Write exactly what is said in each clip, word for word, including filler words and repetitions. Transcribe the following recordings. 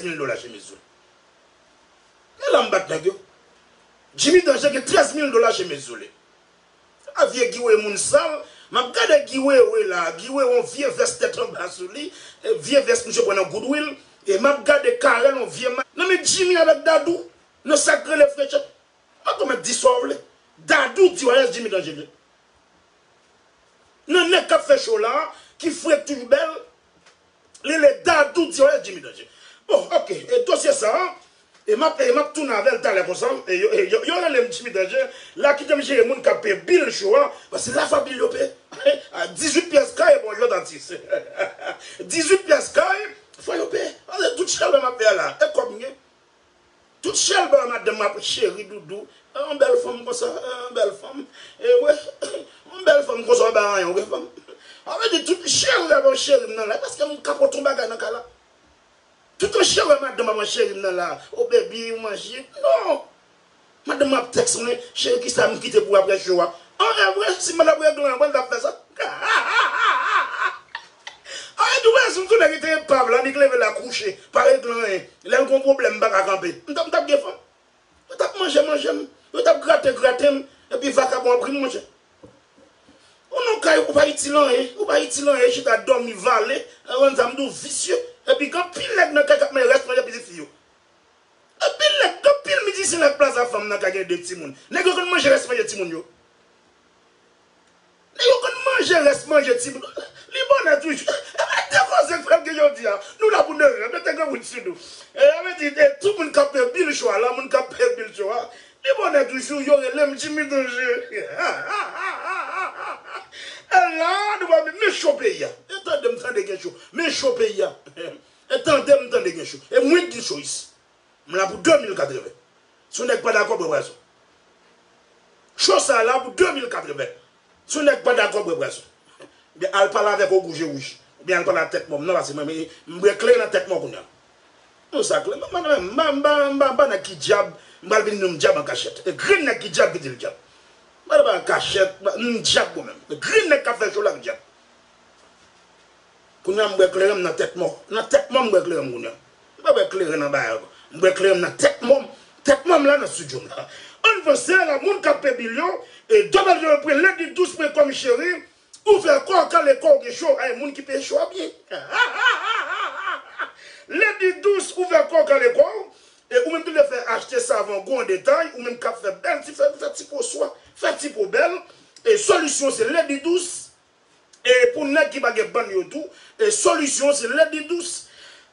mil dola chemiz ou. Men la m bat nèg yo. Jimmy Danger gen trèz mil dola chemiz ou li. A vye Guy Wewe moun sal. M ap gade Guy Wewe la. Guy Wewe yon vye vès tèt anba sou li. E vye vès misye pran nan Goodwill. E m ap gade Carel yon vye ma. Nan men Jimmy avèk Dadou. Nan sa k rele frechèt. Mwen konmèt di sa w vle. Dadou di w ayès Jimmy Danger vle. Nan nèg k ap fè cho la, ki fre k toujou bèl, li rele Dadou di w ayès Jimmy Danger. Bon, ok, e dosye sa a, e m ap, e m ap tounen avè l talè konsa, e yo, e yo, yo rele m Jimmy Danger, la kite m jere moun k ap peye bil cho a, paske la fwa bil yo peye. A dizuit pyès kay, bon, lòt atis. Dizuit pyès kay, fò yo peye. Paske tout chalbè m ap fè a la, e kòb m gen. Tout chalbè madanm ap cheri doudou. E yon bèl fanm konsa, e yon bèl fanm. E wi, yon bèl fanm konsa w pa anyen, wi fanm. Sa vle di tout cheri ap cheri m nan la, paske m kapot yon bagay nan kay la. Tout yon cheri madanm ap cheri m nan la. O baby, ou manje? Non. Madanm ap tèks mwen, cheri, kisa m kite pou apre cho a? An, e vre, si m pa t ap regle anyen, mwen t ap fè sa. Ay, tou wè, si m tounen rete epav la, li k leve la kouche, pa regle anyen. Lè l gon pwoblèm, m pa ka kanpe. M t ap, m t ap gen fanm. Yo t ap manje, manje m. Yo t ap grate, grate m. Epi vakabon ap ri m, monchè. Ou nan kay, ou pa itil anyen. Ou pa itil anyen, chita dòmi, vale. Rann sa m di w visye. Epi gen anpil nèg nan kay k ap manje rès manje pitit fi yo. Anpil nèg, anpil mizisyen nan Plaza Fanm nan ka gen de timoun. Nèg yo konn manje rès manje timoun yo. Nèg yo konn manje rès manje timoun. Li bonè toujou. E pa de koze k pral gen jodi a. Nou la pou neve, mete granmoun sou nou. E sa vle di, e tout moun k ap peye bil cho a la, moun k ap peye bil cho a, li bonè toujou, yo rele m Jimmy Danger. E la, nou va men cho peyi a. E tande m tande gen cho. Men cho peyi a. E tande m tande gen cho. E mwen k gen cho isi. M la pou de mil katreven. Si yon nèg pa dakò, bwè pwason. Cho sa la pou de mil katreven. Si yon nèg pa dakò, bwè pwason. Oubyen al pale avèk Ogou je wouj. Oubyen al pale ak tèt mò m nan, paske mwen, mwen, m bwè kleren nan tèt mò kounye a. Non, sa klè. M pa, m pa, m pa, m pa, m pa nèg ki dyab, m pral vin di w m dyab an kachèt. E grenn nèg ki dyab ki di l dyab. M pa pale an kachèt, m dyab mwen menm. E grenn nèg k ap fè cho la k dyab. Kounye a m bwè kleren m nan tèt mò. Nan tèt mò m bwè kleren m kounye a. M pa bwè kleren nan bagay ankò. M bwè kleren m nan tèt mò m. Tèt mò m la nan estidyo m la. Ann vanse la, moun k ap peye bil yo, e W W W pwen lady douce pwen com cheri, ouvè kò w, kale kò w, gen cho, ay moun ki peye cho a byen. Lady douce, ouvè kò w, kale kò w. E ou menm ki vle fè achte savon gwo an detay, ou menm k ap fè bèl ti fè, fè ti po swa, fè ti po bèl. E solisyon se Lady Douce. E pou nèg ki pa gen bann yo tou, e solisyon se Lady Douce.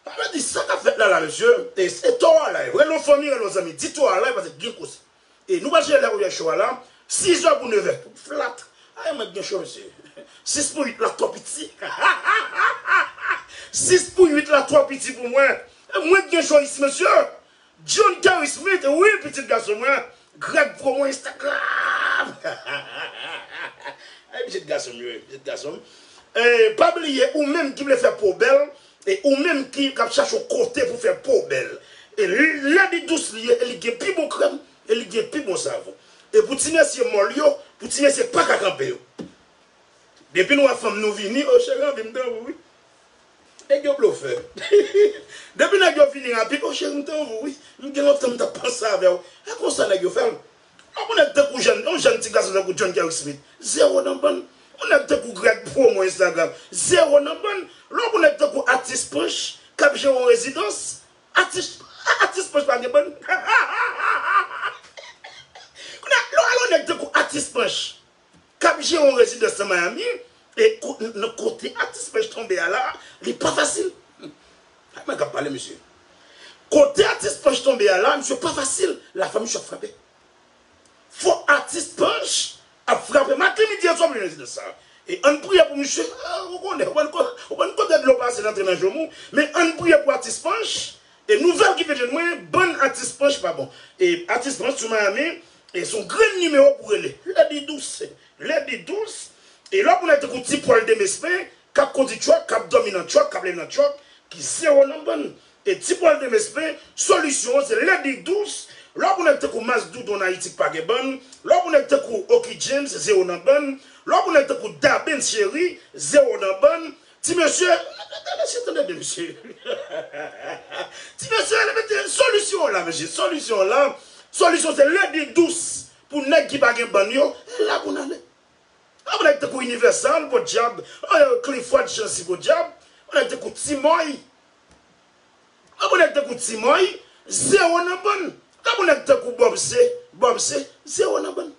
Sa vle di sa k ap fèt la la, mesye, e, e Tòwa Live. Rele yon fanmi, rele yon zanmi, di Tòwa Live paske gen koze. E nou pral chita la pou fè cho a la, sizè pou nevè. Flat. Ay, mwen gen cho, mesye. Sis pou uit la twò piti. Sis pou uit la twò piti pou mwen. E mwen gen cho isi, mesye. John Kerry Smith, wi, pitit gason mwen. Greg Promo Instagram. Ay, pitit gason m, wi, pitit gason m. E, pa bliye, ou menm ki vle fè po bèl, e ou menm ki, k ap chache yon kote pou fè po bèl. E li, Lady Douce li ye, e li gen pi bon krèm, e li gen pi bon savon. E pou ti mesye mòl yo, pou ti mesye k pa ka kanpe yo. Depi n wè fanm nou vini, o cheri, anvi m tann ou, wi. Nèg yo blofè. Depi nèg yo vini rapid, o cheri, m tann ou, wi. M gen lontan m t ap panse avè w. E konsa nèg yo fè l. Lè w pou nèg tankou jèn, yon jèn ti gason tankou John Kerry Smith, zewo nan bann. Yon nèg tankou Greg Promo Instagram, zewo nan bann. Lè w pou nèg tankou Atis Panch, k ap jere yon rezidans, Atis, Atis Panch pa gen bann. Kounye a, lè w al yon nèg tankou Atis Panch, k ap jere yon rezidans nan Miami, e ko-, nan kote Atis Panch tonbe a la, li pa fasil. Ay, mwen k ap pale, mesye. Kote Atis Panch tonbe a la, misye pa fasil. Lafanmi ap frape. Fò Atis Panch ap frape maten, midi e swa pou jwenn rezidans sa. E ann priye pou misye. Ah, ou konnen, ou konn ko-, ou konn kote dlo pase l antre nan janm ou. Men ann priye pou Atis Panch. E nouvèl ki vin jwenn mwen, bann Atis Panch pa bon. E Atis Panch sou Miami, e se yon grenn nimewo pou rele. Lady Douce, Lady Douce. E lè w pou nèg tankou Ti Pòl Demespen, k ap kondi truck, k ap dòmi nan truck, k ap leve nan truck, ki zewo nan bann. E Ti Pòl Demespen, solisyon an se Lady Douce. Lè w pou nèg tankou Mas Doudou an Ayiti k pa gen bann. Lè w pou nèg tankou Oki James, zewo nan bann. Lè w pou nèg tankou Dabens Cheri, zewo nan bann. Ti mesye, mesye, tande de mesye. Ti mesye, mete solisyon la, mesye. Solisyon la, solisyon se ledi dous pou nèg ki pa gen bann yo, e la pou n ale. An pou nèg tankou Universal, podyab, eh, Clifford Chancy, podyab, pou nèg tankou Timoy. An pou nèg tankou Timoy, zewo nan bann. An pou nèg tankou Bob C, Bob C, zewo nan bann.